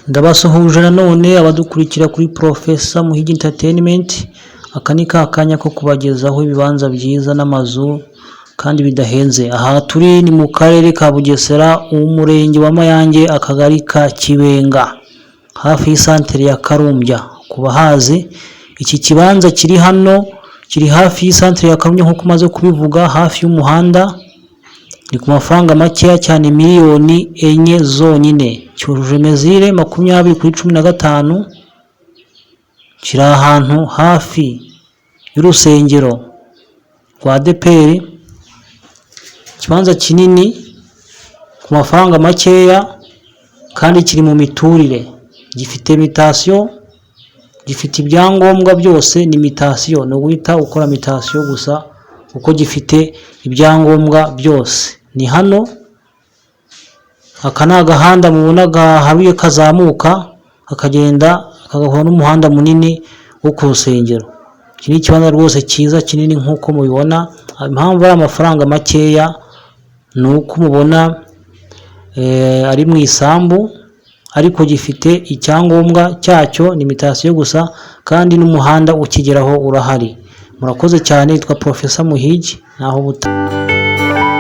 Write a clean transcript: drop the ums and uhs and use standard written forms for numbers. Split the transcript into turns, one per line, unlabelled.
Ndabasuhuje nanone abadukurikira kuri Professor Muhigi Entertainment, aka ni ka kanya ko kubagezaho ibibanza byiza n'amazu kandi bidahenze. Aha turi ni mu karere ka Bugesera, umurenge wa Mayange, akagari ka Kibenga, hafi y'isantere ya Karumbya. Ku bahazi, iki kibanza kiri hano kiri hafi y'isantere ya Karumbya nk'uko umaze kubivuga, hafi y'umuhanda, ni ku mafaranga makeya cyane, miliyoni 4 zonyine. Cyujuje mesure 20 kuri 15, kiri ahantu hafi y'urusengero rwa ADEPR, ikibanza kinini ku mafaranga makeya kandi kiri mu miturire, gifite mutation, gifite ibyangombwa byose, ni mutation, ni uguhita ukora mutation gusa kuko gifite ibyangombwa byose. Ni hano, aka ni agahanda mubona gaharuye kazamuka kakagenda kagahura n'umuhanda munini wo ku rusengero. Iki ni ikibanza rwose cyiza kinini nk'uko mubibona, impamvu ari amafaranga makeya ni uko mubona ari mu isambu ariko gifite icyangombwa cyacyo, ni mutation gusa kandi n'umuhanda ukigeraho urahari. Murakoze cyane, yitwa Professor Muhigi, naho ubutaha.